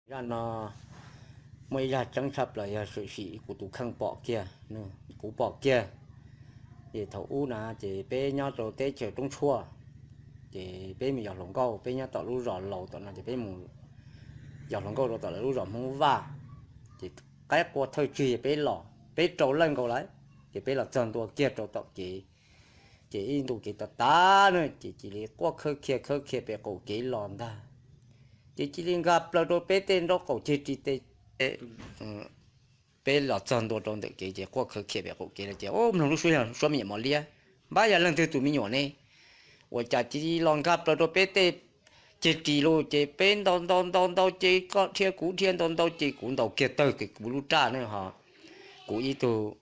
Zaj no muaj ib zaj tseeb tshaj plaws yog tshwm sim kuv tus kheej pom kiag, kuv pom kiag. Ces thaum ub na ces peb nyob rau teb chaws roob tshuaj, ces peb mus yos hluas nkauj, peb nyob tom lub zos laus tom no ces peb mus yos hluas nkauj rau tom lawv lub zos Hmoob Vaj. Ces qaib qua thawj tsig peb los, peb rau leej nkaus lawm, ces peb los txog ntua kiag rau tom kev, ces ib ntu kev tav tav na ces cia li quaj khawb khiab khawb khiab pem qaum kev los ntag. Ces cia li nkag plaws rau peb tej nraub qaum ceg ris tes. Peb los txog ntua rau ntawm kev ces quaj khawb khiab pem qaum kev no ces, o, mloog lub suab yog suab me nyuam mos liab. Npab, yog leej twg tus me nyuam ne? Ua cas cia li los nkag plaws rau peb tej ceg ris lawm ces peb ntaus ntaus ntaus ntaus ces koj dhia kuv dhia, ntaus ntaus ces kuv ntaus kiag tawg kiag kuv lub raj na ho. Kuv ib tug,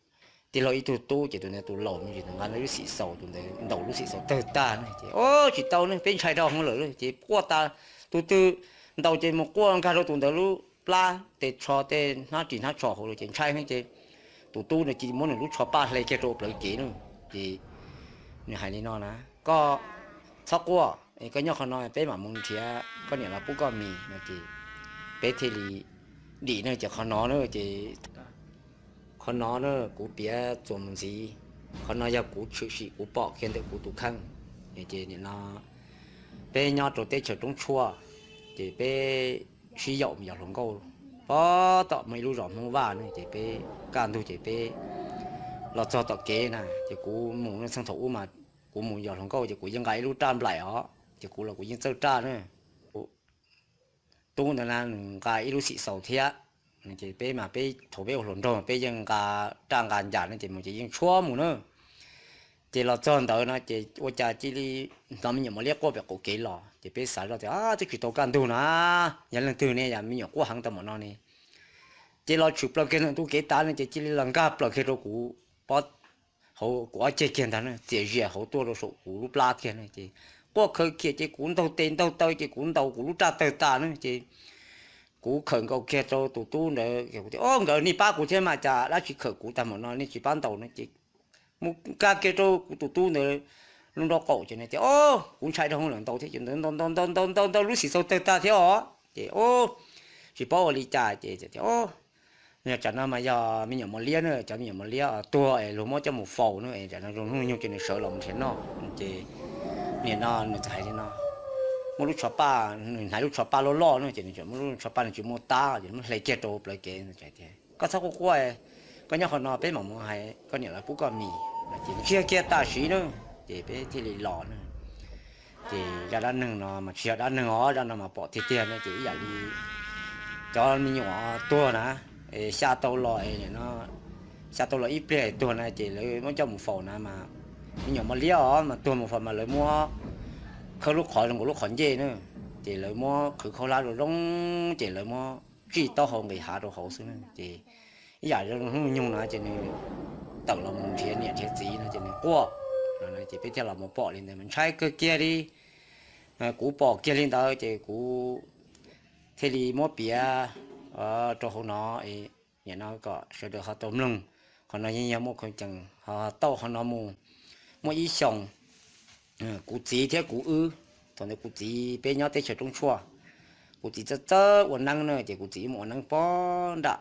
tij laug ib tug tub ces tus ntawd tus laus me ntsis nqa lub xim xaus, tus ntawd ntaus lub xim xaus tawg tag na ces, o, tsis tau ne, peb ntshai dhau heev lawm ces quaj tas, tus twg ntaus ces mus quaj nkag rau tus ntawd lub plab, tes tsho tej hnab ris hnab tsho hauv lawm ces ntshai heev ces tus tub ntawd cia li muab nws lub tsho paj hle kiag rau plawv kev na. Ces nws hais li no na, koj txhob quaj, koj nyob qhov no peb mam mus nrhiav koj niam los pub koj mis no ces peb thiaj li dim na ces qhov no na ces qhov no na kuv piav txuas mus ntxiv, qhov no yog kuv tshwm sim kuv pom kiag ntawm kuv tus kheej. Ces nim no peb nyob rau teb chaws roob tshuaj, ces peb sib yaum mus yos hluas nkauj pog tom muaj ib lub zos Hmoob Vaj na ces peb kaj ntug ces peb los txog tom kev na ces kuv mus na, txheej thaum ub mas kuv mus yos hluas nkauj ces kuv yeej nqa ib lub raj nplaim os, ces kuv los kuv yeej txawj raj na. Tub ntawd na nws nqa ib lub xim xaus thiab. Ces peb mas peb thaum peb ua hluas nraug peb yeej nqa raj nqa ncas no ces mus ces yeej tshuab mus na. Ces los txog ntawd no ces ua cas cia li hnov me nyuam mos liab quaj pem qaum kev los ces peb xav zoj tias twb tsis tau kaj ntug na, yog leej twg ne yog me nyuam quaj heev tau npaum no ne. Ces los tshwm plaws kiag ntawm ntu kev tas no ces cia li los nkag plaws kiag rau kuv pob, hauv kuv ob ceg kiag ntag na, txias zias hauv tuaj rau saum kuv lub plab kiag na ces quaj khawb khiab ces kuv ntaug tes ntaug taw ces kuv ntaus kuv lub raj tawg tas na ces kuv khawm nkaus kiag rau tus tub ntawd, o, nkawd nej pab kuv thiab mas cas dab tsi khawm kuv tag npaum no nej tsis pab ntaus no ces mus nkag kiag rau kuv tus tub ntawd lub nraub qaum ces nws tias, o, kuv ntshai dhau lawm, ntaus thiab ces ntaus ntaus ntaus ntaus ntaus ntaus lub xim xaus tawg tag thiab os ces, o, tsis paub ua li cas ces tias, o, yog tsam no mas yog me nyuam mos liab na, cov me nyuam mos liab tuag es luag muab coj mus faus na, tsam no zoo hnub nyoog ces nws sawv los mus nrhiav noj ces nim no nws txawm hais li no, muab lub tsho paj, nws hnav lub tsho paj loj loj na ces nws muab lub tsho paj nws tsis muaj tab ces muab hle kiag rau plawv kev tias, koj txhob quaj quaj, koj nyob qhov no peb mam mus hais koj niam los pub koj mis no ces ntsiag kiag tam sim na ces peb thiaj li los na. Ces zaj dab neeg no mas tsis yog dab neeg os, zaj no mas pom tiag tiag no ces ib yam li cov me nyuam tuag na, xya tau los, xya tau los ib pliag tuag na ces lawv muab coj mus faus na mas me nyuam mos liab os mas tuag mus faus mas lawv muab khawb lub qhov zoo nkaus lub qhov ncej na, ces lawv muab qhwv khaub hlab zoo zoo ces lawv muab tsij taub hau nqis hav rau hauv xwb na ces ib yam zoo hnub nyoog no ces nws tawm los mus nrhiav niam nrhiav txiv no ces nws quaj no ces peb thiaj los mus pom li ntawd mas ntshai kawg kiag li. Kuv pom kiag li ntawd ces kuv thiaj li muab piav rau hauv no, nim no kom sawv daws ho tau mloog. Qhov no yeej yog muaj khaum cees ho tau qhov no mus muaj ib xyoos, kuv txiv thiab kuv wb, thaum ntawd kuv txiv peb nyob teb chaws roob tshuaj, kuv txiv txawj txawj ua neeb na ces kuv txiv wb mus ua neeb pog nram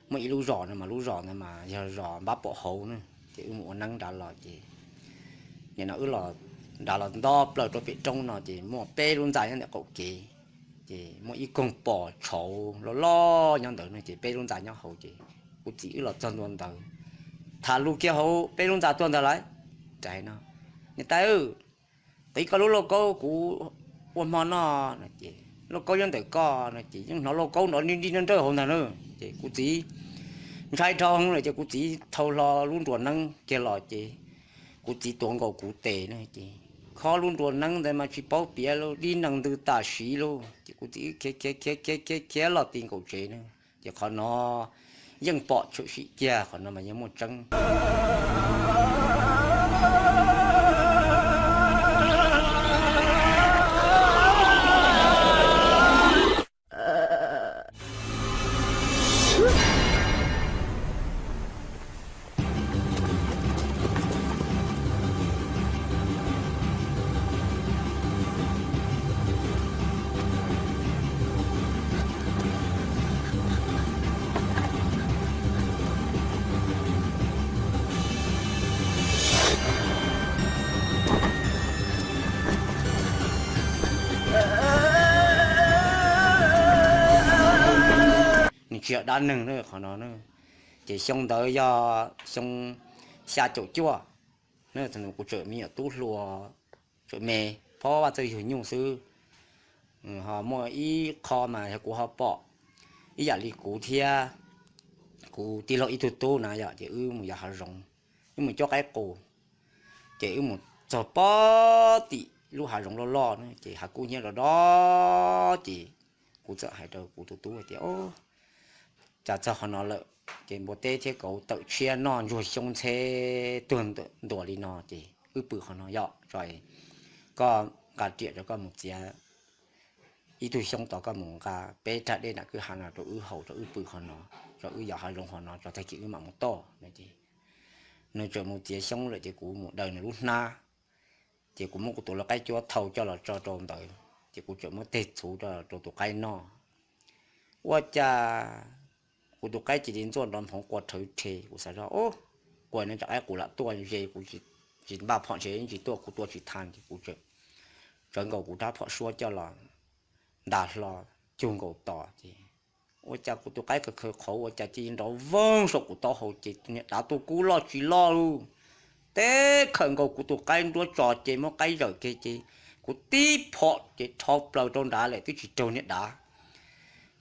muaj ib lub zos no mas lub zos ntawd mas yog zos npab pom hauv na, ces wb mus ua neeb nrad los ces nim no wb los nrad los nto plaws rau pem roob no ces muaj peb lub ntxa nyob ntawm qaum kev, ces muaj ib koog pos tshauv loj loj nyob ntawd no ces peb lub ntxa nyob hauv ces kuv txiv wb los txog ntua ntawd, tham lus kiag hauv peb lub ntxa tuaj ntag lauj. Niam tais, qiv koj lub lauj kaub kuv ua hmo noj no ces lauj kaub nyob ntawm koj no ces yeej hnov lauj kaub nrov nrij nrij nrawj nrawj hauv ntag na. Ces kuv txiv ntshai dhau lawm ces kuv txiv thau hlo lub nruas neeb kiag los ces kuv txiv tuav nkaus kuv tes na ces khob lub nruas neeb ntawd mas tsis paub piav lauj, dib nees ntws tam sim lauj ces kuv txiv khiav khiav khiav khiav khiav khiav los ti nkaus tsev na. Ces qhov no yeej pom tshwm sim kiag, qhov no mas yeej muaj tseeb. tsis yog dab neeg na qhov no na. Ces xyoo ntawd yog xyoo xya caum cuaj, kuv tseem me nyuam tub hluas, tseem me, phob vaj txawj yug nyuj xwb. Ho muaj ib qho mas yog kuv ho pom ib yam li kuv thiab kuv tij laug ib tug tub na yom, ces wb mus yos hav zoov, wb mus cuab qaib qus. Ces wb mus txog pob tim lub hav zoov loj loj na, ces hav kub hnyiab do do. Ces kuv txawm hais rau kuv tus tub tias, cas txog qhov no lawm, ces npua teb thiab kauv tawm tshiab noj ntsuag xyoob ntxheb tuag ntuas li no, ces wb pw qhov no yom, tso koj nqa riam rau koj mus txiav ib tug xyoob tos koj mus nqa peb rag dej nram kwj ha no rau wb haus, rau wb pw qhov no, rau wb yos hav zoov qhov no, tso tag kis wb mam mus toj no. Ces nws tseem mus txiav xyoob lawm ces kuv mus daws nws lub hnab, ces kuv muab kuv tus lau qaib cuab thau coj los tso rau ntawd, ces kuv tseem muab teg txhuv rau tus qaib noj. Ua cas kuv tus qaib cia li ntxuaj nrov nphoov qua rhawv rhe, kuv xav zoj, quas no tsam qaib qus lam tuaj ze, kuv tsis npaj phom ntshe tsis tuaj, kuv tua tsis tau, ces kuv tsawv nkaus kuv rab phom suab coj los ntas hlo cug nkaus tos, ces ua cas kuv tus qaib khaws khaws qhauv ua cas cia li nrov voog saum kuv taub hau, ces niag dav tuaj kub loj tsis loj lug, teb khawm nkaus kuv tus qaib nruab tso ces muab qaib zawm kiag ces kuv tib phom ces rho plaws rau nrad lawm twb tsis raug niag dav.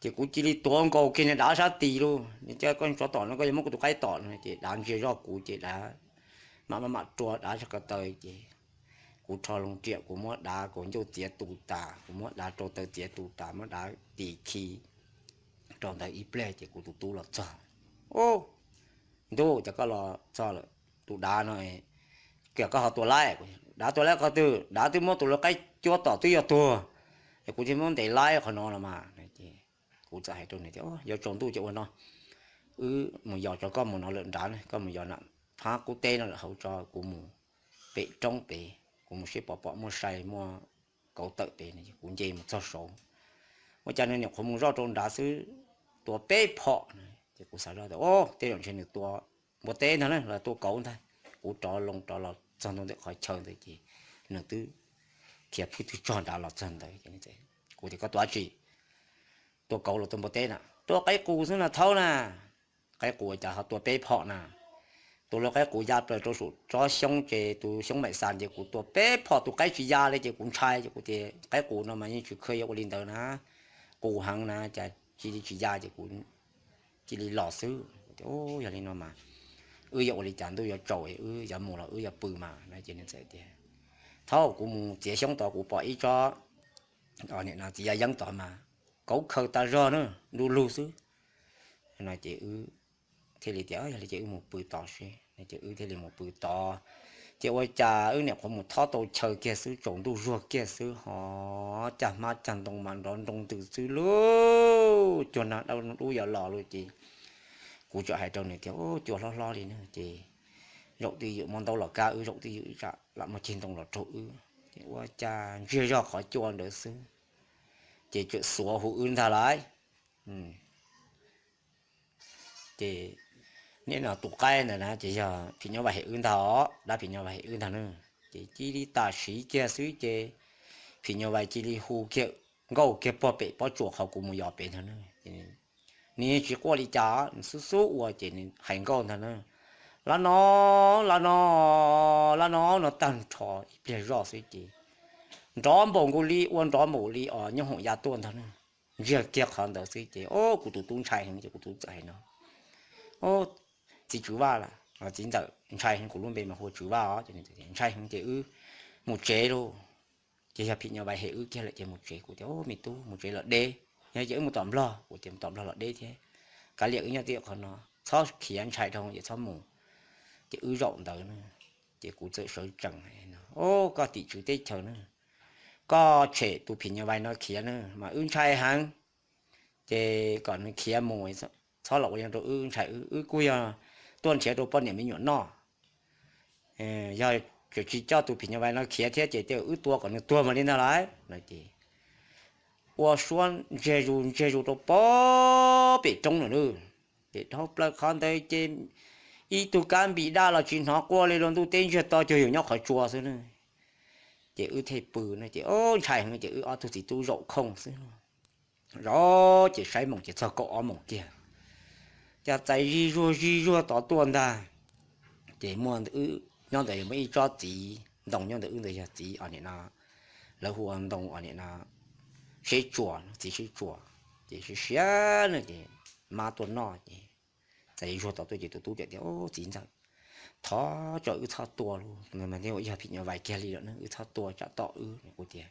Ces kuv cia li tuav nkaus kiag niag dav sab tis lug, niag, koj tsov tom no koj yuav muab kuv tus qaib tom no, ces dav ntsia zoj kuv ces dav mam maj mam rua dav sab ko taw, ces kuv rho loo riam kuv muab dav kaus ncauj txiav tu tas, kuv muab dav rau taw txiav tu tas, muab dav tis khi rau ntawd ib pliag ces kuv tus tub los txog. Ntuj, cas koj los txog lawm, tus dav no, cas koj ho tua laib? Dav tua laib qhov twg? Dav twb muab tus lau qaib cuab tom twb yuav tuag, es kuv thiaj muab ntes laib qhov no los mas. Kuv txawm hais rau nws tias, yuav tsaus ntuj ces ua no, wb mus yos tso, koj mus no lawm nrad, koj mus yos nram phab qub teb no lawm hauv tso, kuv mus pem roob pem, kuv mus seb pom pom muaj sai muaj kauv tawm pem no, kuv nce mus txog saud. Ua cas nws nyuam qhuav mus zoj rau nrad xwb, tua peb phom na, ces kuv xav zoj tias, o, tej zaum ntshe nws tua npua teb ntag na los tua kauv ntag. Kuv rov loo rov los txog ntua ntawm qhov chaw ntawd ces nws twb khiav phwj twg txog nrad los txog ntawd. Kuv tias, koj tua dab tsi? Tua kauv los tua npua teb na? Tua qaib qus xwb na thaub na. Qaib qus cas ho tua peb phom na? Tus lau qaib qus ya plaws rau saum tsob xyoob ces tus xyoob maim xas ces kuv tua peb phom tus qaib tsis ya li ces kuv ntshai ces kuv tias, qaib qus no mas yeej tsis kheev yuav ua li ntawd na, qus heev na, cas cia li tsis ya ces kuv cia li los xwb. Yog li no mas wb yuav ua li cas, ntuj yuav tsaus wb yuav mus los wb yuav pw mas no ces nws txawm tias, thaub, kuv mus txiav xyoob tod kuv pom ib tsob, nim no txiv ya yeeb tod mas kauv khaws tas zog na, du lug xwb no ces wb thiaj li tias, yog li ces wb mus pw tod seb no ces wb thiaj li mus pw tod. Ces ua cas wb nyuam qhuav mus thob tau chaw kiag xwb, tsaus ntuj zuag kiag xwb ho cag hmab cag ntoo mas nrov nroo ntws xwb lauj, cuag nag dub yuav los lauj. Ces kuv txawm hais rau nws tias, cua hlob hlob li na ces zaum twj ywm muaj ntaub los kab wb, zaum twj ywm lam muaj ceg ntoo los raug wb. Ces ua cas ntsiag zog qhov cua ntawd xwb ces txawm xuav hu wb ntag lauj. Ces nim no tus qaib ntawd na ces yog phim nyuj vais hem wb ntag os, dab phim nyuj vais hem wb ntag na. Ces cia li tam sim kiag xwb ces phim nyuj vais cia li hu kiag nkauj kiag puag pem pob tsuas qhov kuv mus yos pem ntag na. Nws yeej tsis quaj li cas, nws xub xub ua ces nws hais nkauj ntag na, lab no, lab no, lab no no tag nrho ib pliag zoj xwb ces nrov npaum nkaus li, ua nrov npaum li os nyooj hoom ya tuaj ntag na. Ntsiag kiag qhov ntawd xwb ces o kuv tus tub ntshai heev ces kuv tus tub txawm hais no, txiv Tswv Vaj, txiv ntxawm ntshai heev, kuv lub npe mas hu ua Tswv Vaj os, ntshai heev ces wb mus tsev lauj. Ces yog phim nyuj vais hem wb kiag lawm ces mus tsev. Kuv tias, me tub, mus tsev los deb, yog ces wb mus tom nplog. Kuv tias mus tom nplog los deb thiab, kav liam wb nyob tim qhov no, txhob khiav, ntshai dhau ces txhob mus. Ces wb zaum ntawd na, ces kuv txawm sawv tsees, o, koj tim tswv teb chaws na, koj tshem tus phim nyuj vais no khiav na mas wb ntshai heev. Ces kom nws khiav mus, txhob los ua li no rau wb, ntshai wb, wb kuj yog tuaj nrhiav rau poj niam me nyuam noj. Yog tseem tsis coj tus phim nyuj vais no khiav thiab ces tej zaum wb tua kom nws tuag mas li ntag lauj no ces ua suab ntsiag zus ntsiag zus rau pob pem roob lawm lauj. Ces dhau plaws qhov ntawd ces ib tug kab npis daj los tsis hnov quaj li lauj, ntuj teb ntsiag to cuag yus nyob qhov tsua xwb na. Ces wb thiaj pw no ces ntshai heev ces wb ob tug txiv tub zaum khooj xwb lauj. Zaum ces saib moos ces txog kaum ob moos kiag. cas txais zig zuag zig zuag tod tuaj ntag. Ces muaj wb nyob ntawd muaj ib tsob txiv ntoo nyob ntawd, wb ntawd yog txiv os nim no, lawv hu ua ntoo os nim no, seb tsuas, txiv seb tsuas. Ces siav siav na ces mab tuaj noj ces txais zuag tod tuaj ces tus tub tias, Ub, txiv ntxawm, thov tso wb txhob tua lawm, mas yog phim nyuj vais kiag li lawm ne, wb txhob tua tsam tom wb. Kuv tias,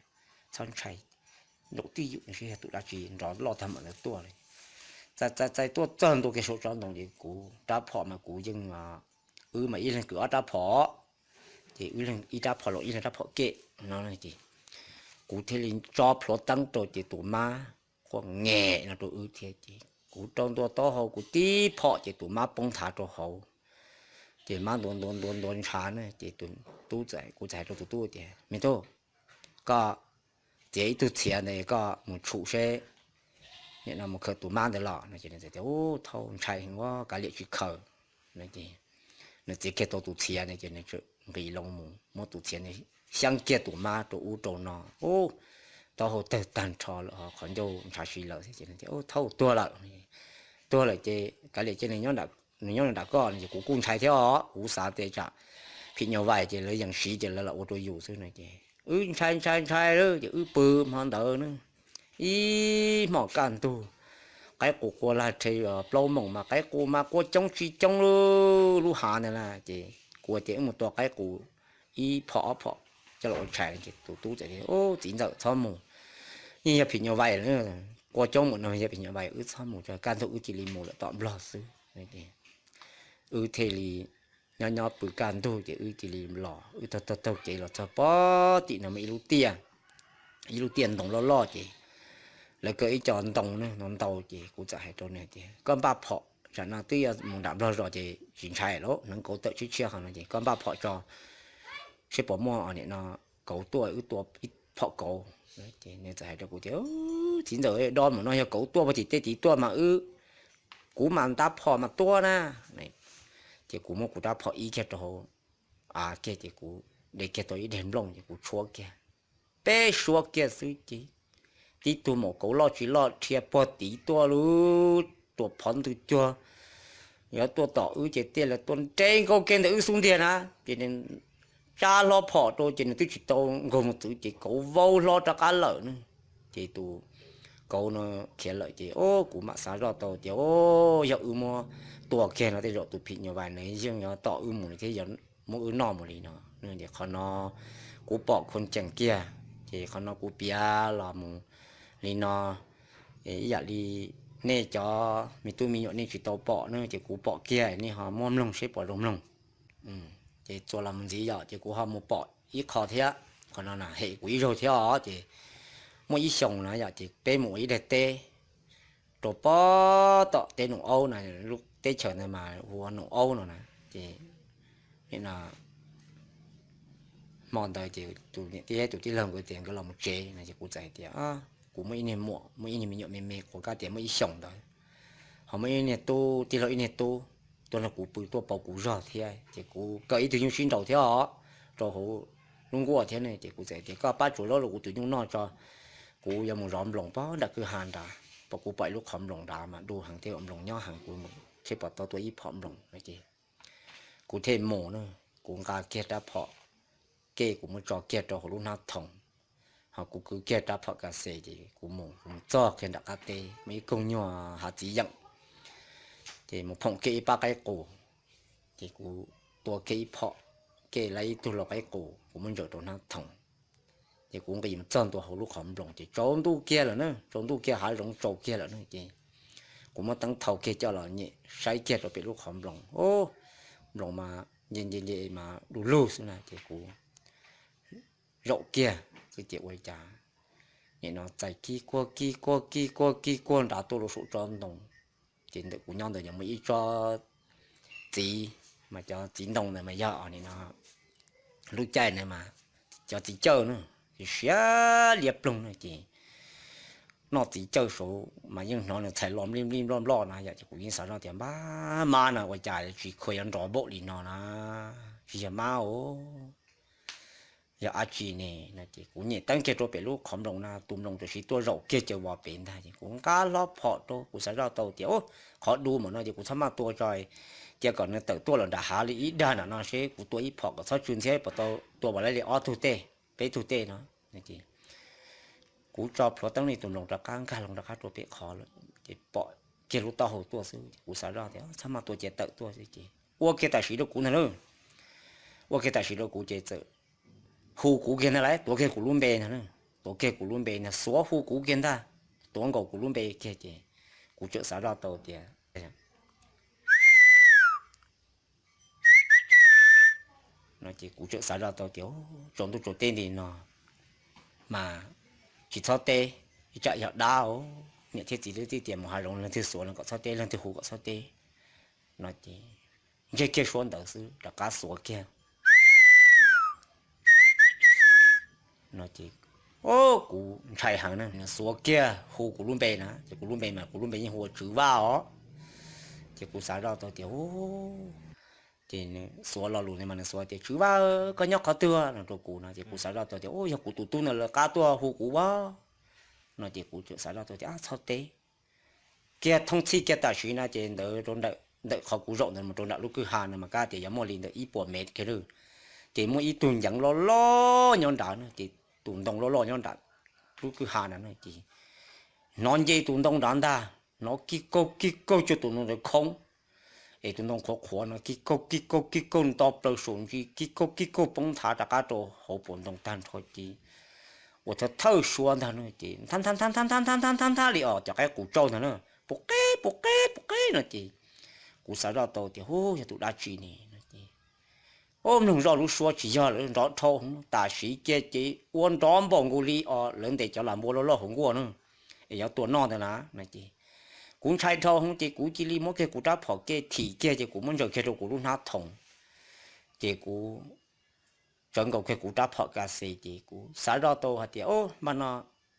Txhob ntshai, nraum twj ywm no seb yog tus dab tsi nrov loj tag mam ntawd tuaj li. Txais txais txais tuaj txog ntua kiag saum tsob ntoo ces kuv rab phom mas kuv yeej, wb mas ib leeg kwv ob rab phom, ces ib rab phom los ib leeg rab phom kem no ces kuv thiaj li tso plhuav teeb rau ces tus mab quaj nge no rau wb thiab ces kuv rau ntua taub hau kuv tib phom ces tus mab poob nthav rau hauv. Ces mab ntuav ntuav ntuav ntuav ntshav na ces tus tub, kuv txawm hais rau tus tub tias, Me tub, koj txiav ib tug txhiav ntawd koj mus tshum seb, nim no mus khaws tus mab ntawd los no ces nws txawm tias, Ub, thaub, ntshai heev, kav liam tsis khaws no ces nws txiav kiag tau tus txhiav ntawd ces nws txawm nqis loo mus muab tus txhiav ntawd xyab kiag tus mab rau ub rau no, ub, taub hau tawg tag nrho lawm, qhov ncauj ntshav si lawm thiab ces, Ub, thaub, tuag lawm. Tuag lawm ces kav liam cia nws nyob nram koj no ces kuv kuj ntshai thiab os, kuv xav tias tsam phim nyuj vais ces lawv yees siv ces lawv los ua rau yus xwb no ces wb ntshai ntshai ntshai lawm ces wb pw hmo ntawd na, ib hmos kaj ntug, qaib qus qua lag rhe plaub moos mas qaib qus mas qua coob tsis coob lub hav ntawd na ces kuv tias wb mus tua qaib qus ib phom ob phom coj los ua tshais no ces tus tub txawm tias, Ub, txiv ntxawm, txhob mus, yeej yog phim nyuj vais, qua coob mus no yog phim nyuj vais, wb txhob mus, kaj ntug wb cia li mus lawm tom Nplog xwb. Wb thiaj li nyob nyob pw kaj ntug ces wb cia li los, wb taug taug taug kev los txog pem tim no muaj ib lub tiaj, ib lub tiaj ntoo loj loj ces lawv kaw ib co ntoo na no ntau ces kuv txawm hais rau nws tias, Koj npaj phom, tsam no twb yuav mus nram Nplog zos ces tsis ntshai lawm, hneev kauv tawm tshiab tshiab qhov no ces koj npaj phom tso seb puas muaj nim no kauv tuaj, wb tua ib phom kauv. Ces nws txawm hais rau kuv tias, Txiv ntxawm, dob mus no yog kauv tuaj puag tim tej tid tuaj mas wb, kuv mas ntab phom mas tuaj na. Ces kuv muab kuv rab phom ib kiag rau hauv av kiag ces kuv de kiag tau ib daim nplooj ces kuv tshuab kiag, peb suab kiag xwb ces tib tug maum kauv loj tsis loj dhia puag tid tuaj lub tuam phov ntws cuag yuav tuaj tom wb ces tiaj lawv tuaj nres nkaus kiag ntawm wb xub ntiag na. Ces nws tsa hlo phom rau ces nws twb tsis tau nkaug mus txwv ces kauv vau hlo rov qab lawm na. Ces tus kauv no khiav lawm ces, o, kuv mam xav zoj tau tias, o, yog wb muab tua kiag no tej zaum tus phim nyuj vais no yeej yuav tom wb mus li thiab yuav muab wb noj mus li no. Ces qhov no kuv pom khuv cees kiag, ces qhov no kuv piav los mus li no. Ib yam li nej cov me tub me nyuam nej tsis tau pom na, ces kuv pom kiag nej ho muab mloog seb puas zoo mloog. Ces txuas los mus ntxiv yom, ces kuv ho mus pom ib qho thiab, qhov no na hem kuv ib zaug thiab os. Ces muaj ib xyoos na yom, ces peb mus ua ib daim teb rau pem tom teb Noom Aub na, lub teb chaws ntawd mas hu ua Noom Aub no na. Ces hmo ntawd ces tus niam tij, tus tij laug nkawd tias nkawd los mus tsev no, ces kuv txawm hais tias, kuv muaj ib niag muam, muaj ib niag me nyuam me me, kuv kav tias muaj ib xyoos ntawd, ho muaj ib niag tub, tij laug ib niag tub tuaj nrog kuv pw tuaj pauv kuv zog thiab, ces kuv kaw ib tug nyuj sib nraus thiab os, rau hauv lub nkuaj thiab ne. Ces kuv txawm tias, koj pab tsuav zaub rau kuv tus nyuj noj tso, kuv yuav mus zov nploos pem nram kwj ha nrad, pom kuv pom ib lub qhov nploos nrad mas du heev thiab, nploos nyob heev, kuv mus seb puas tau tua ib phom nploos no. Ces kuv thiaj mus na, kuv nqa kiag rab phom kej kuv muab tso kiag rau hauv lub hnab thoom, ho kuv kwv kiag rab phom kas xes, ces kuv mus, kuv mus txog kiag nram qab teb muaj ib koog nyuag hav txiv yeem, ces mus phoom kiag ib pab qaib qus, ces kuv tua kiag ib phom kej, laib ib tug lau qaib qus, kuv muab ntsaws rau hnab thoom. Ces kuv nqis mus txog ntua hauv lub qhov nploos ces tsaus ntuj kiag lawm na, tsaus ntuj kiag, hav zoov tsaus kiag lawm na. Ces kuv muab teeb thau kiag coj los nyem saib kiag rau pem lub qhov nploos, o, nploos mas nce nce nce mas du lug xwb na. Ces kuv zaum kiag xwb ces ua li cas nim no txais kib kuag kib kuag kib kuag kib kuag nrad tuaj rau saum tsob ntoo. Ces ntawm kuv nyob ntawd ces muaj ib tsob txiv, mas cov txiv ntoo ntawd mas yog nim no lub caij ntawd mas cov txiv cawj na, siav liab ploog na. Ces noj txiv cawj saud mas yeej hnov nws txhais los nplij nplij nploj nploj na yom. Ces kuv yeej xav zoj tias, mab mab no ua cas tsis khuav yuav nrov npaum li no na, tsis yog mab os. Yog dab tsi ne no ces kuv nyem teeb kiag rau pem lub qhov nploos na, tus nploos tam sim tuaj zaum kiag caws vos pem ntag. Ces kuv nqa hlo phom rau, kuv xav zoj tau tias, qhov du mam no ces kuv txhob maj tua tso, cia kom nws tawm tuaj lawm nram hav li ib dag nram no seb kuv tua ib phom kom txhob tsw ntxhiab, puas tau tua vas laib li ob tug tej, peb tug tej no. Kuv tso plhuav teeb li tus nploos rov qab nkag loo rov qab rau pem qhov lawm ces pom kiag lub taub hau tuaj xwb. Kuv xav zoj tias txhob maj tua, cia tawm tuaj xwb ces ua kiag tam sim rau kuv ntag lauj. Ua kiag tam sim rau kuv ces txawm hu kuv kiag ntag lauj, tuav kiag kuv lub npe ntag, tuav kiag kuv lub npe ntag, xuav hu kuv kiag ntag, tuav nkaus kuv lub npe kiag ces kuv txawm xav zoj tau tias no ces kuv txawm xav zoj tau tias tsaus ntuj tsaus teb nti no mas tsis txhob teb, ib tsam yog dab os. Niam thiab txiv twb tias mus hav zoov leej twg xuav no kom txhob teb, leej twg hu kom txhob teb no ces ntseg kiag suab ntawd xwb rov qab xuav kiag no ces kuv ntshai heev na, nws xuav kiag hu kuv lub npe na, ces kuv lub npe mas kuv lub npe yeej hu ua Tswv Vaj os. Ces kuv xav zoj tau tias ces nws xuav lo lus no mas nws xuav tias Tswv Vaj, koj nyob qhov twg no rau kuv no ces kuv xav zoj tau tias yog kuv tus tub ntawd lawv qab tuaj hu kuv as no ces kuv txawm xav zoj tau tias txhob teb. Kiag thoob txhij kiag tam sim no ces ntawd rau ntawm qhov kuv zaum ntawd mus rau nram lub kwj ha no mas kav tias yuav muaj li ntawm ib puas mev kiag lawm. Ces muaj ib tug nceev loj loj nyob nrad na, ces tus ntoo loj loj nyob nram lub kwj ha nrad na ces hnov nce tus ntoo nrad ntag, hnov kig kaug kig kaug cuag tus ntoo ntawd khoob, es tus ntoo qhuav qhuav no kig kaug kig kaug kig kaug nto plaws saum ntsis, kig kaug kig kaug poob nthav rov qab rau hauv paus ntoo tag nrho ces ua thawj thawj suab ntag no ces nthab nthab nthab nthab nthab nthab nthab nthab li os cov qaib qus tsauj ntag na, puas qeb puas qeb puas qeb no ces kuv xav zoj tau tias hu yog tus dab tsi ne no ces ua mloog zoj lub suab tsis yog lawm, nrov dhau hwv tam sim kiag ces ua nrov npaum nkaus li os lawv ntes cov lam npua loj loj hauv nkuaj na, es yuav tua noj ntawd na no ces kuv ntshai dhau hwv ces kuv cia li muab kiag kuv rab phom kev thim kiag ces kuv muab ntsaws kiag rau kuv lub hnab thoom ces kuv tsawv nkaus kiag kuv rab phom kas xes ces kuv xav zoj tau hais tias o, npaj no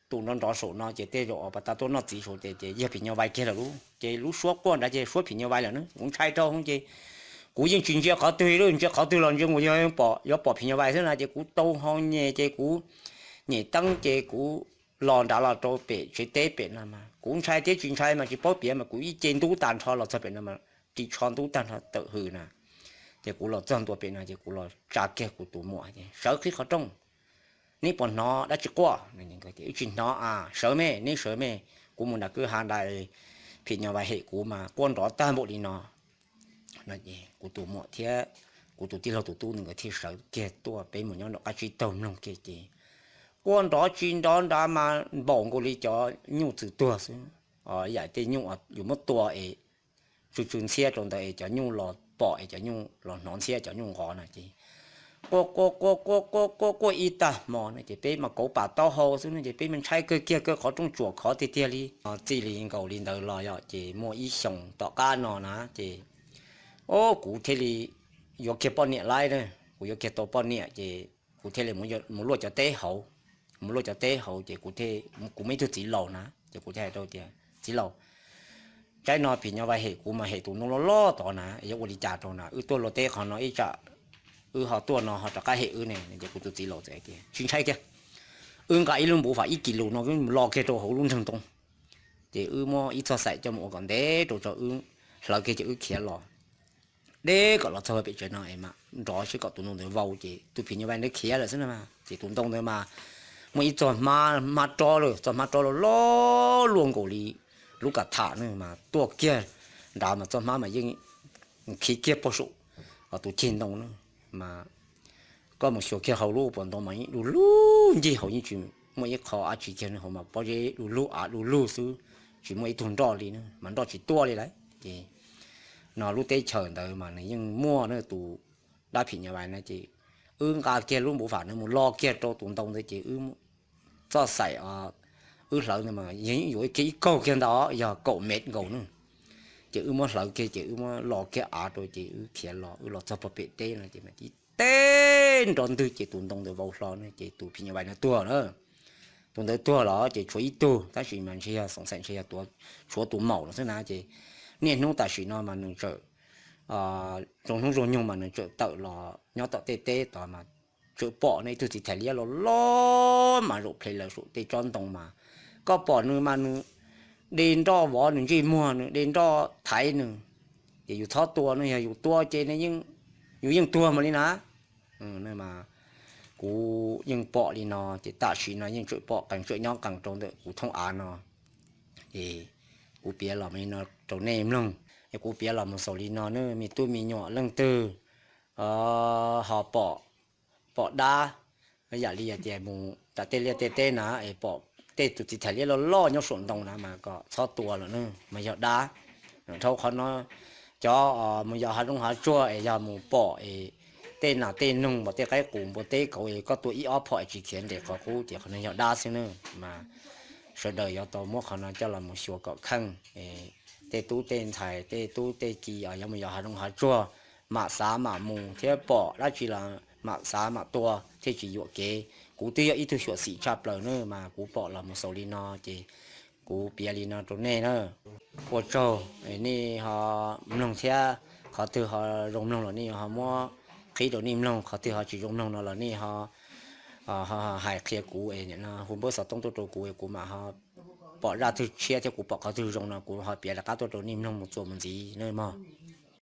tus nrov nrov saum no ces tej zaum os pas tas tuaj noj txiv saum ces ces yog phim nyuj vais kiag lawm lauj. Ces lub suab quaj nrad ces suab phim nyuj vais lawm na, kuv ntshai dhau hwv ces kuv yeej tsis ntsia qhov twg li, ntsia qhov twg los ntsia nkaus yuav pom phim nyuj vais xwb na ces kuv tau hau nyem ces kuv nyem teeb ces kuv los nrad los rau pem tsev teb pem no mas kuv ntshai thiab tsis ntshai mas tsis paub piav mas kuv ib ce ntub tag nrho los txog pem no mas ris tsho ntub tag nrho tawm hws na. Ces kuv los txog ntua pem no ces kuv los tsa kiag kuv tus muam, sawv qhib qhov rooj, neb puas hnov dab tsi quaj? Wb tsis hnov a. Sawv me, neb sawv me, kuv mus nram kwj ha nrad, phim nyuj vais hem kuv mas quaj nrov tag npaum li no. Kuv tus muam thiab kuv tus tij laug tus tub nkawd thiaj sawv kiag tuaj, peb mus nyob nram qab tsib taug mloog kiag ces quaj nrov tsis nrov nrad mas npaum nkaus li cov nyuj txwm tuag xwb. Yam tej nyuj yus muab tua es tsw tsw ntxhiab rau ntawd es cov nyuj los pom es cov nyuj los hnov ntxhiab cov nyuj nqov na ces quaj quaj quaj quaj quaj quaj quaj ib tag hmo no ces peb mas kauv pam taub hau xwb no ces peb mas ntshai kawg kiag, kaw qhov rooj tsuam khov tiag tiag li. Txij li nkaus li ntawd los yog ces muaj ib xyoos tom qab no na ces o, kuv thiaj li yuav kiag poj niam laib na, kuv yuav kiag tau poj niam ces kuv thiaj li mus luaj cov teb hauv, mus luaj cov teb hauv ces kuv, kuv muaj ib tug txiv laus na ces kuv thiaj hais rau tias txiv laus, tsaib no phim nyuj vais hem kuv mas hem tus ntoo loj loj tod na, yuav ua li cas rau na, wb tuaj luaj teb qhov no ib tsam wb ho tuaj no ho rov qab hem wb ne. Ces kuv tus txiv laus txawm hais tias tsis ntshai kiag, wb nqa ib lub npuv fam ib kis lus no wb mus lo kiag rau hauv lub nroog ntoo. Ces wb muab ib txoj xaim coj mus ua kom ntev rau tso wb hlawv kiag ces wb khiav los deb kom los txog pem tsev no es mam nrov seb kom tus ntoo ntawd vau ces tus phim nyuj vais ntawd khiav lawm xwb na. Ces tus ntoo ntawd mas muaj ib txoj hmab rov lawm, txoj hmab rov loj loj luaj nkaus li lub kam tham na mas tuaj kiag nrad mas txoj hmab mas yeej khiv kiag puag saum tus ceg ntoo na mas koj mus xyuas kiag hauv lub paus ntoo mas yeej du lug ncig hauv, yeej tsis muaj ib qho dab tsi kiag hauv mas pob zeb du lug av du lug xwb, tsis muaj ib tug nroj li na mas nroj tsis tuaj li lawm. Ces no lub teb chaws ntawd mas nws yeej muaj na tus dab phim nyuj vais na ces wb nqa kiag lub npuv fam ntawd mus lo kiag rau tus ntoo ntawd ces wb txoj xaim wb hlawv ntawd mas yeej yuav kiag ib kaug kiag ntawd yog kaum mev nkaus na. Ces wb muab hlawv kiag ces wb muab lo kiag av rau ces wb khiav los, wb los txog puag pem teb no ces mas tib teg nrov ntwg ces tus ntoo ntawd vau hlo na ces tus phim nyuj vais no tuag na. Tus ntawd tuag los ces tshuav ib tug tab sis mas ntshe yog xoom xaim ntshe yog tshuav tus maum no xwb na ces niaj hnub tam sim no mas nws txawm zoo hnub zoo nyoog mas nws txawm tawm los nyob tom tej teb tod mas tseem pom no ib tug txiv thais liab loj loj mas zaum ple lawm saum tej tsob ntoo mas, koj pom nws mas nws de nroj vov nws ntsej muag, nws de nroj thaiv nws, ces yus txhob tua no, yog yus tua ces yus yeej tuag mas li na. Kuv yeej pom li no ces tam sim no yeej tseem pom qees, tseem nyob qees rau ntawm kuv thoob av no. Es kuv piav los li no rau nej mloog, es kuv piav los mus xaus li no nawb, me tub me nyuam leej twg ho pom, pom dab, yam li tias mus tom tej liaj tej teb na es pom tej tus txiv thais liab loj loj nyob saum ntoo na mas kom txhob tua lawm nawb, mas yog dab. Dhau qhov no, cov mus yos hav zoov hav tsuag es yog mus pom es tej nas tej noog, pom tej qaib qus npua teb kauv es koj tua ib ob phom es tsis khiav nres qhov qub ces qhov no yog dab xwb nawb. Mas sawv daws yuav tau muab qhov no coj los mus xyuas kom kheej, tej tub tej ntxhais, tej tub tej ki yuav mus yos hav zoov hav tsuag, mam xav mam mus thiab pom dab tsi los mam xav mam tua thiaj tsis yuam kev. Kuv twb yog ib tug xyuam xim tshaj plaws nawb, mas kuv pom los mus xaus li no ces kuv piav li no rau nej na. Ua tsaug nej ho mloog thiab, qhov twg ho zoo mloog los nej ho muab qhib rau nej mloog, qhov twg ho tsis zoo mloog no los nej ho hais qhia kuv es hu npawb xov tooj tuaj rau kuv es kuv mam ho pom zaj twg tshiab thiab kuv pom qhov twg zoo no kuv ho piav rov qab tuaj rau nej mloog mus txuas mus ntxiv nawb mog.